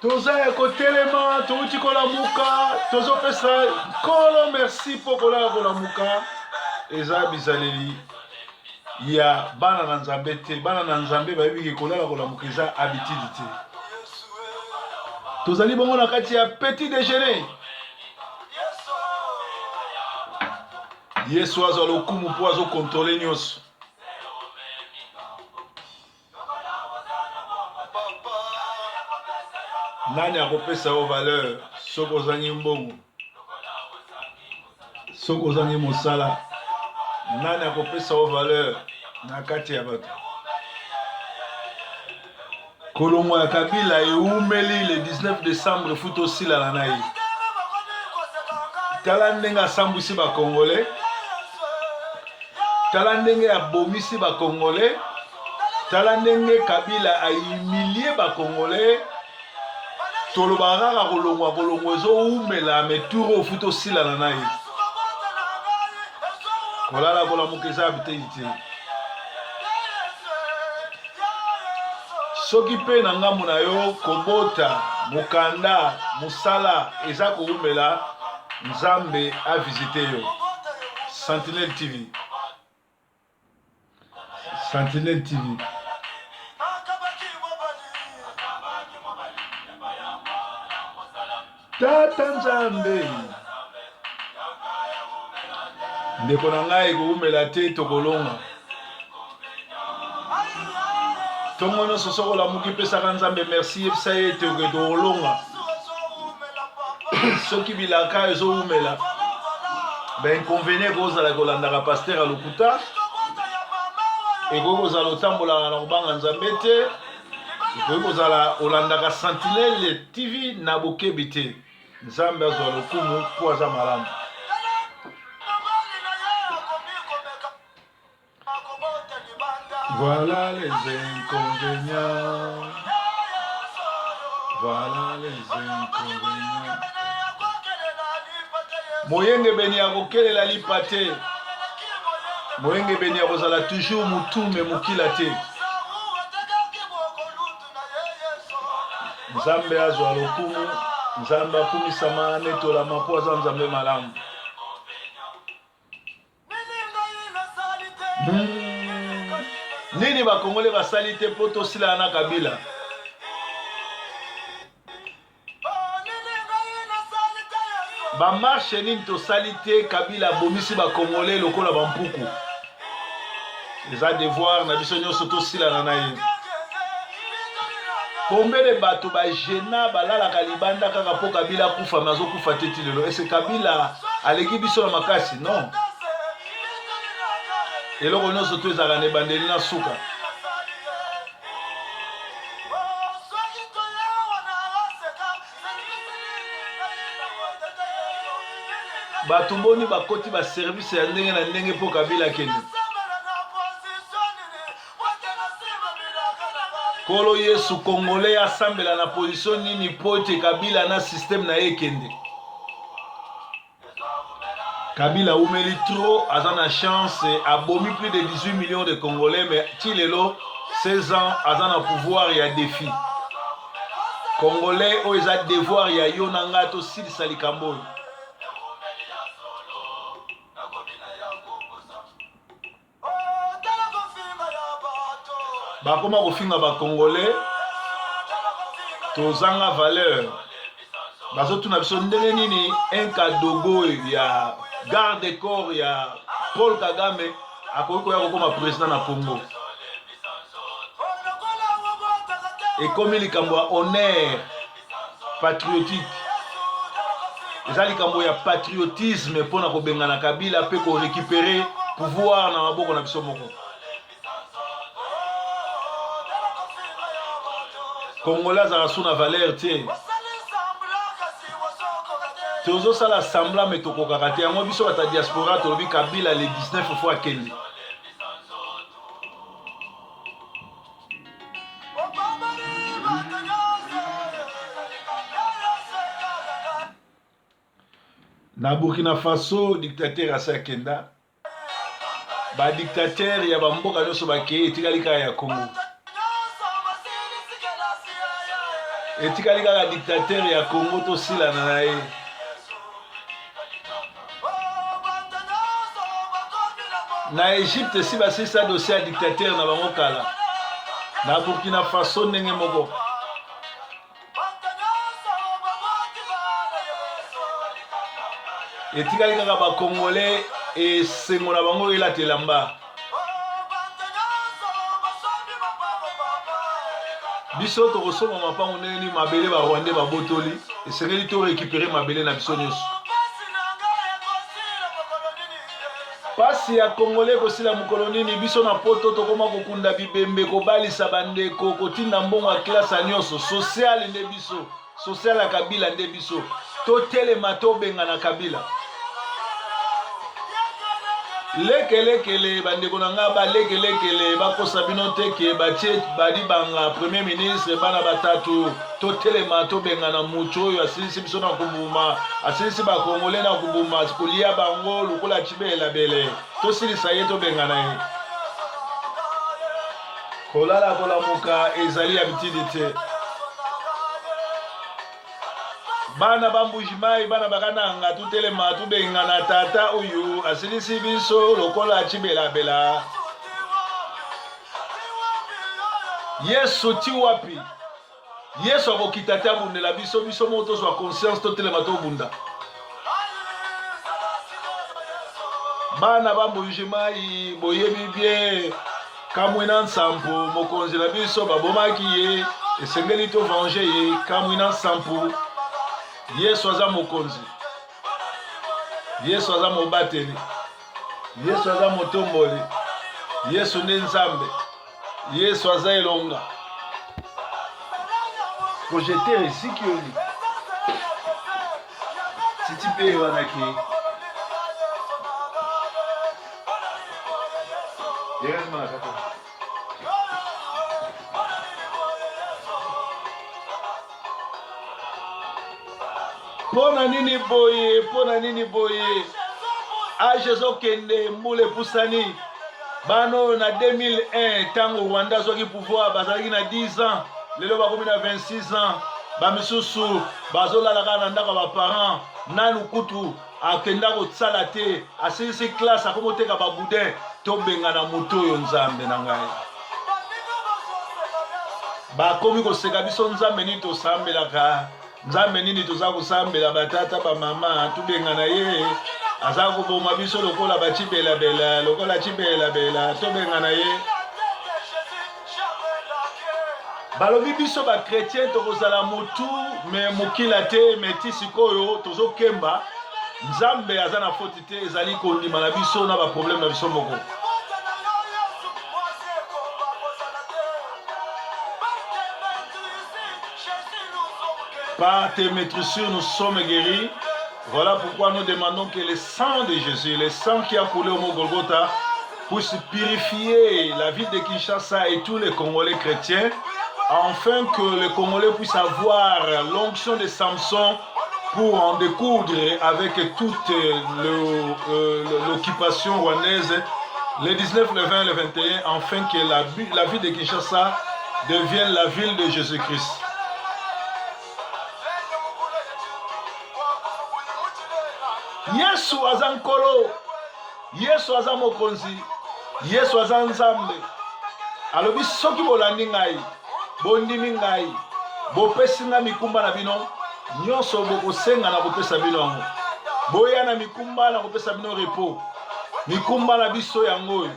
Toza ya kotelema, touti kolamuka, tozopesa Nkolo merci mpo kolala kolamuka eza bizaleli ya bana na Nzambe te. Bana na Nzambe bayebi ke kolala kolamuka eza habitude te. Tozali bongo na kati ya petit déjeuner. Yesu azwa lokumu mpo azo controle nyonso. Nani akopesa yo valeur soki ozangi mbongo? Soki ozangi mosala, nani akopesa yo valeur na kati ya bato? Kolongwa ya Kabila ewumeli le 19 décembre futi osilana na ye. Tala ndenge asambwisi ba Congolais. Tala ndenge abomisi ba Congolais. Tala ndenge Kabila a humilie ba Congolais. Tolobaka kaka kolongwa kolongwa ezowumela mais tour oyo futi osilana na ye. Kolala kolamuka eza bitei te. Soki mpe na ngambo na yo kobota, mokanda, mosala eza kowumela, Nzambe a visite yo. Sentinelle TV. Sentinelle TV. Tata Nzambe. Ndeko na ngai ekowumela te tokolonga. Ntongo nyonso soki olamuki pesaka Nzambe merci, yebisa ye ete oke tokolonga. Soki bilaka ezowumela ba inconvénient ekozala kolandaka pasteur ya lokuta, ekoki kozala otambolaka na kobanga Nzambe te, ekoki kozala olandaka Sentinelle TV na bokebi te. Nzambe azwa lokumu mpo aza malamu. Voilà les inconvénients. Voilà les inconvénients. Moyengebeni akokelela lipa te. Moyengebeni akozala toujours mutume mokila te. Nzambe azwa lokumu, Nzambe akumisama, anetolama mpo aza Nzambe malamu. Nini bakongole basali te mpo tosilana na Kabila? Ba marche nini tosali te Kabila abomisi ba congolais lokola ba mpuku. Eza devoir na biso nyonso tosilana na ye. Combien de bato ba gena balalaka libanda kaka mpo Kabila akufa mais azokufa te ti lelo. Est-ce Kabila aleki biso na makasi? Non. Eloko nyonso to ezalaka na ebandeli na suka. Bato boni bakoti ba service ya ndenge na ndenge mpo Kabila akende? Nkolo Yesu, Congolais asambela na position nini mpo ete Kabila na système na ye ekende? Kabila awumeli trop aza na chance abomi plus de 18 millions de congolais mais ti lelo 16 ans aza na pouvoir ya défi congolais oyo eza devoir ya yo na ngai tosilisa likambo oyo. Bakoma kofinga ba congolais tozanga valeur bazotuna biso ndenge nini un kadogo ya garde corps ya Paul Kagame akoki koya kokoma president na Congo. Ekomi likambo ya honneur patriotique, eza likambo ya patriotisme mpo na kobengana Kabila mpe ko recuperer pouvoir na maboko na biso moko. Congolais azalaka su na valeur te. Tozosala semblant mais tokokaka te. Yango biso bata diaspora tolobi Kabila le 19 faut akende. Na Burkina Faso dictateur asi akenda. Ba dictateur ya ba mboka nyonso bakei etikali kaka ya Congo. Etikali kaka dictateur ya Congo tosilana na ye. Na Egypte si basilisa dossier ya dictateur na bango kala. Na Burkina Faso ndenge moko. Etikali kaka ba Congolais esengo na bango elata elamba. Biso tokosomba mapango ndenge nini mabele ba Rwandais babotoli, esengeli to recuperer mabele na biso nyonso. Pasi ya congolais ekosila mokolo nini? Biso na poto tokoma kokunda bibembe, kobalisa bandeko, kotinda mbongo ya classe ya nyonso. Social nde biso, social ya Kabila nde biso. Totelema tobengana Kabila. Lekelekele bandeko na nga balekelekele bakosa bino te ke batie badibanga premier ministre bana batatu totelema tobengana mutu oyo asilisi biso na kobuma asilisi bakongole na kobuma kolia bango lokola cibelabele tosilisa ye tobengana ye kolala kolamuka ezali habitude te Bana ba Mbuji-Mayi, bana ba Kananga, tutelema tubengana tata oyo asilisi biso lokola cibelabela. Yesu ti wapi? Yesu akokita te abundela biso, biso moko tozwa conscience totelema tobunda. Bana ba Mbuji-Mayi, boyebi bien Kamwina Nsampu mokonzi na biso babomaki ye esengeli to venger ye Kamwina Nsampu Yesu aza mokonzi Yesu aza mobateli Yesu aza motomboli Yesu nde Nzambe Yesu aza elonga Projecteur esiki yoni Titi mpe wana ke Mpo na nini boye? Mpo na nini boye? Age ezokende, mbula epusani. Bana oyo na 2001 ntango Rwanda azwaki pouvoir bazalaki na 10 ans, lelo bakomi na 26 ans. Bamisusu bazolala kaka na ndako ya baparents, nanu kutu akenda kosala te, asilisi classe akomi koteka ba boudin. Tobengana moto oyo, Nzambe na ngai. Bakomi koseka biso, Nzambe nini tosambelaka? Nzambe nini toza kosambela? Batata bamama, tobengana ye, aza koboma biso lokola bacibelabela, lokola cibelabela, tobengana ye. Balobi biso ba chretien tokozala mutu me mokila te, me ti sikoyo tozokemba. Nzambe aza na foti te, ezali kondima na biso na ba problème na biso moko. Par tes maîtressures, nous sommes guéris. Voilà pourquoi nous demandons que le sang de Jésus, le sang qui a coulé au mont Golgotha, puisse purifier la ville de Kinshasa et tous les Congolais chrétiens, afin que les Congolais puissent avoir l'onction de Samson pour en découdre avec toute l'occupation rwandaise le 19, le 20, le 21, afin que la, la ville de Kinshasa devienne la ville de Jésus-Christ. Yesu aza nkolo, Yesu aza mokonzi, Yesu aza Nzambe. Alobi soki bolandi ngai, bondimi ngai, bopesi ngai mikumba na bino nyonso, bokosenga na kopesa bino yango. Boya na mikumba na kopesa bino repos. Mikumba na biso yango oyo.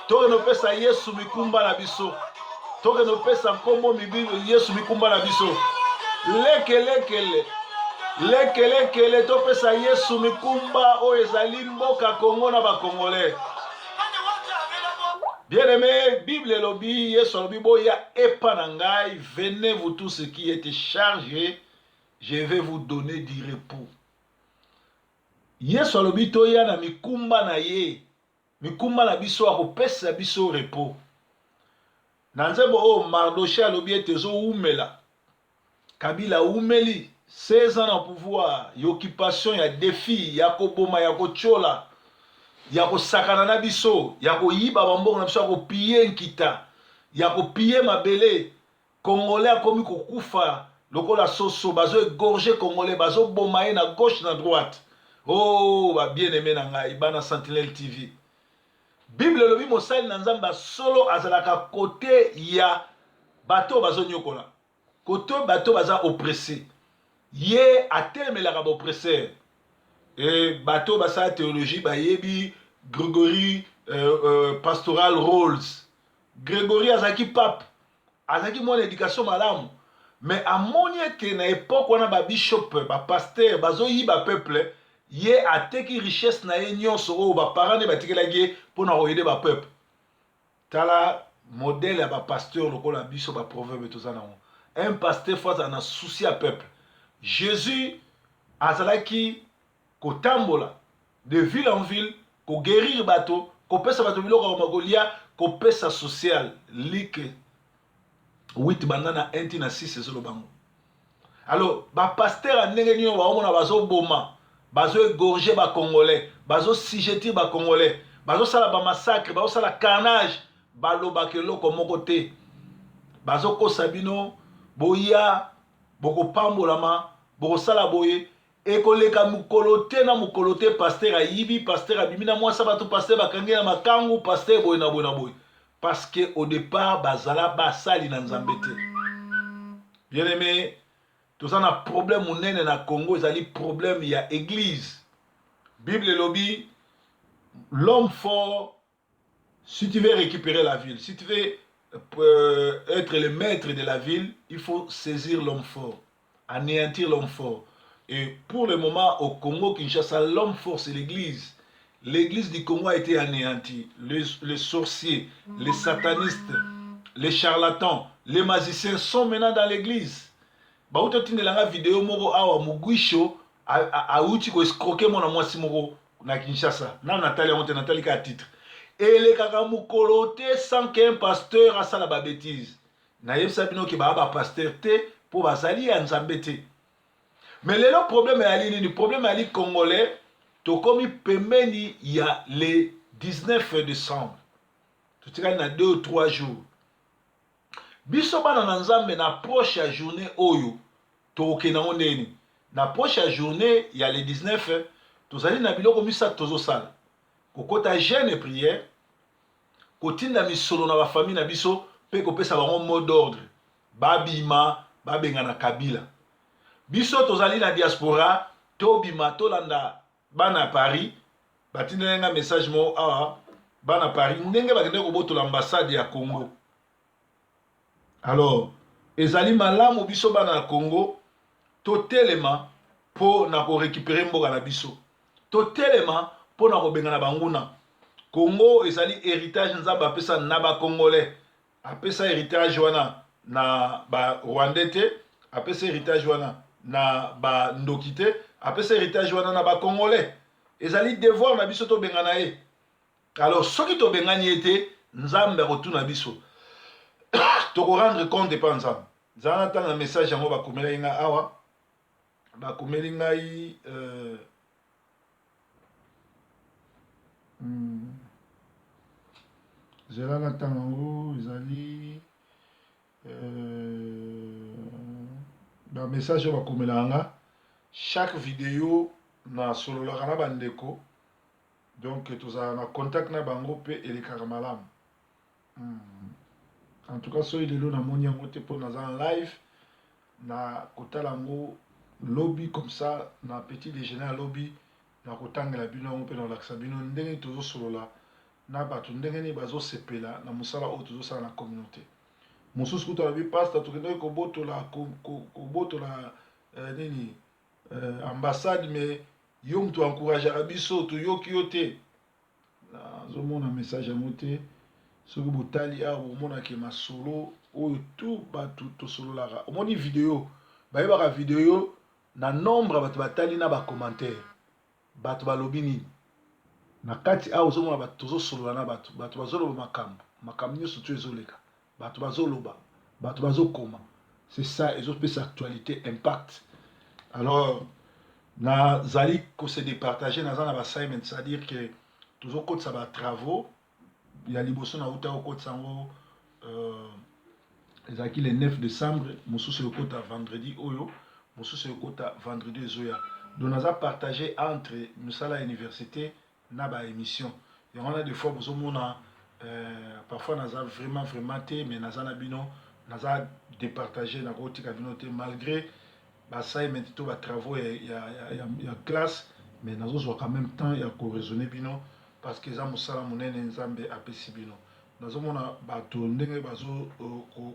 Tokende kopesa Yesu mikumba na biso. Tokende kopesa nkombo Yesu mikumba na biso. Lekelekele lekelekele, topesa Yesu mikumba oyo ezali mboka Kongo na bakongole. Bien aimé, Bible elobi, Yesu alobi boya epa na ngai, venez vous tous qui êtes chargés, je vais vous donner du repos. Yesu alobi toya na mikumba na ye. Mikumba na biso akopesa biso repos. Na nzembo oyo Mardoche alobi ete ezowumela. Kabila awumeli 16 ans na pouvoir ya occupation ya defi ya koboma ya kotiola ya kosakana na biso ya koyiba bambongo na biso ya kopille nkita ya kopille mabele. Congolais akomi kokufa. Lokola soso bazo égorger congolais, bazo boma ye na gauche na droite. Oh ba bien aimé na ngai bana Sentinelle TV. Bible elobi mosali na Nzambe solo azalaka kote ya bato bazo nyokola. Kote bato baza oppressé. Ye atelemelaka ba oppresseur. Et bato basala théologie bayebi Gregory pastoral roles. Gregory azalaki pape. Azalaki mwana education malamu mais amoni ete na epoque wana ba bishop, ba pasteur bazoyiba peuple, ye ateki richesse na ye nyonso oyo ba parents ne batikelaki ye mpo na koyede ba peuple. Tala modèle ya ba pasteur lokola biso ba proverbe toza nango. Un pasteur faut azala na souci ya peuple. Jesus azalaki kotambola de ville en ville, ko guerir bato, kopesa bato biloko ya kolia, kopesa social. Luc 8 banda na 1 ti na 6 ezoloba ngo. Alors ba pasteur ya ndenge nini baomona bazoboma, bazo égorger ba congolais, bazo sujetir ba congolais, bazosala ba massacre, bazosala carnage, balobaka eloko moko te. Bazokosa bino boya bokopambolama, bokosala boye. Ekoleka mokolo te na mokolo te pasteur ayibi, pasteur abimi na mwasi ya bato, pasteur bakangi na makangu, pasteur boye na boye na boye. Parce que au départ bazala basali na Nzambe te. Bien aimé, toza na problème monene na Congo, ezali problème ya église. Bible elobi l'homme fort, si tu veux récupérer la ville, si tu veux être le maître de la ville, il faut saisir l'homme fort, anéantir l'homme fort. Et pour le moment, au Congo, Kinshasa, l'homme fort, c'est l'église. L'église du Congo a été anéantie. Les sorciers, les satanistes, les charlatans, les magiciens sont maintenant dans l'église. Bauta tindelanga video moko awa Mugwisho auti ko escroquer mwana mwasi moko na Kinshasa. Na natali yango te, natali ka titre. Elekaka mokolo te sans qu'un pasteur asala ba bêtises. Nayebisa bino ke ba ba pasteur te po bazali ya Nzambe te. Mais lelo problème eyali nini? Problème eyali congolais tokomi pembeni ya le 19 décembre. Totikali na 2 ou 3 jours. Biso bana na Nzambe na approche ya journée oyo tokokende yango ndenge nini? Na approche ya journée ya le 19 tozali na biloko misato tozosala. Kokota jeûne et prière, kotinda misolo na ba famille na biso pe kopesa bango mot d'ordre babima babengana Kabila. Biso tozali na diaspora tobima tolanda bana ya Paris batindeli nga message moko awa bana Paris ndenge bakendaki kobotola ambassade ya Congo. Alors ezali malamu biso bana ya Congo totelema mpo na ko recuperer mboka na biso, totelema mpo na kobengana banguna. Congo ezali heritage Nzambe apesa na ba Congolais. Apesa heritage wana na ba Rwandais te, apesa heritage wana na ba ndoki te, apesa heritage wana na ba Congolais. Ezali devoir na biso tobengana ye. Alors soki tobengani ye te, Nzambe akotuna biso. Toko rendre compte epa Nzambe. Zala natanga message yango bakomelaki ngai awa. Bakomeli ngai Zela natanga yango ezali ba message oyo bakomelaka nga chaque video nasololaka na bandeko donc tozalaka na contact na bango mpe elekaka malamu. En tout cas soki lelo namoni yango te mpo naza en live na kotala yango lobi comme ça na petit déjeuner ya lobi nakotangela bino yango mpe nakolakisa bino ndenge tozosolola na bato ndenge nini bazosepela na mosala oyo tozosala na communauté. Mosusu kutu alobi pasta tokendaki kobotola kobotola nini ambassade mais yo moto encourageaka biso toyoki yo te. Nazomona message yango te. Soki botali awa bokomona ke masolo oyo tout bato tosololaka. Omoni video, bayebaka video na nombre ya bato batali na ba commentaire. Bato balobi nini? Na kati awa ozomona bato tozosolola na bato, bato bazoloba makambo, makambo nyonso tu ezoleka. Bato bazoloba, bato bazokoma. C'est ça ezopesa actualité impact. Alors nazali ko se départager, naza na ba assignment, c'est-à-dire que tozokotisa ba travaux ya liboso nauta kokotisa yango. Ezalaki le 9 décembre, mosusu ekota vendredi oyo, mosusu ekota vendredi ezoya. Donc naza partage entre mosala ya université na baémission. Yango wana des fois bozomona parfois naza vraiment vraiment te, mais naza na bino, naza départage, nakotika bino te malgré baassignment to batravaux ya classe, mais nazozwa quand même temps ya koraisonner bino parce que eza mosala monene Nzambe apesi bino. Nazomona bato ndenge bazo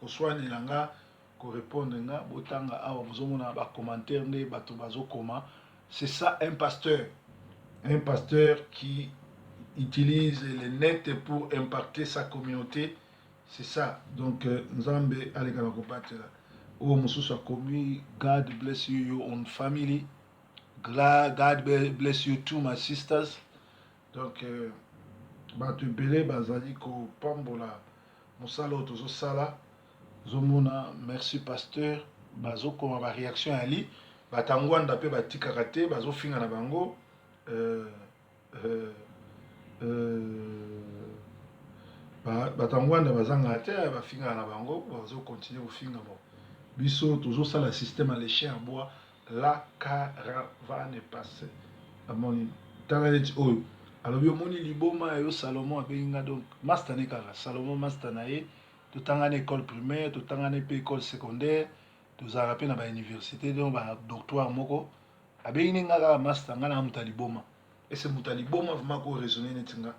koswanela nga, korépondre nga. Botanga awa, bozomona bacommentaire nde bato bazokoma. C'est ça un pasteur, un pasteur qui utilise le net pour impacter sa communauté, c'est ça. Donc Nzambe aleka na kobatela. Oyo mosusu akomi: "God bless you, your own family. God bless you too, my sisters." Donc bato ebele bazali kopambola mosala oyo tozosala. Ozomona: "Merci pasteur." Bazokoma baréaction ya li bato ya Ngwanda mpe batikaka te, bazofinga na bango. Bato ya Ngwanda bazangaka te, bafingaka na bango, bazocontinuer kofinga. Bon, biso tozosala système ya le chien aboie, la caravane passe. Amoni, tala neti oyo alobi: "Omoni liboma ya yo Salomon." Abengi nga donc master ne kaka Salomon, master na ye. Totanga na école primaire, totanga na mpe école secondaire, tozalaka mpe na bauniversité, donc badoctoire moko. Abengi ne nga kaka master. Nga na moto ya liboma ese moto ya liboma vraiment koraisonner neti nga.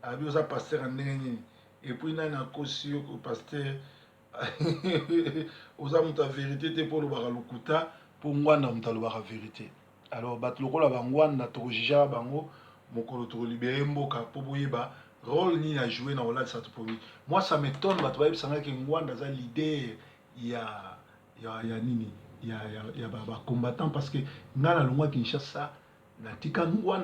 Abi: "Oza pasteur ya ndenge nini? Et puis nani akosi yo pasteur? Oza moto ya vérité te mpo olobaka lokuta, mpo Ngwanda moto alobaka vérité." Alors bato lokola bangwanda, tokojugeaka bango mokolo tokolibérer mboka, mpo boyeba rôle nini ajouer na kolatisa topongi. Moi, ça m'étonne, bato bayebisangaki Ngwanda aza leader ya nini, ya bacombattant, parce que ngai nalongwa Kinshasa, natika Ngwanda.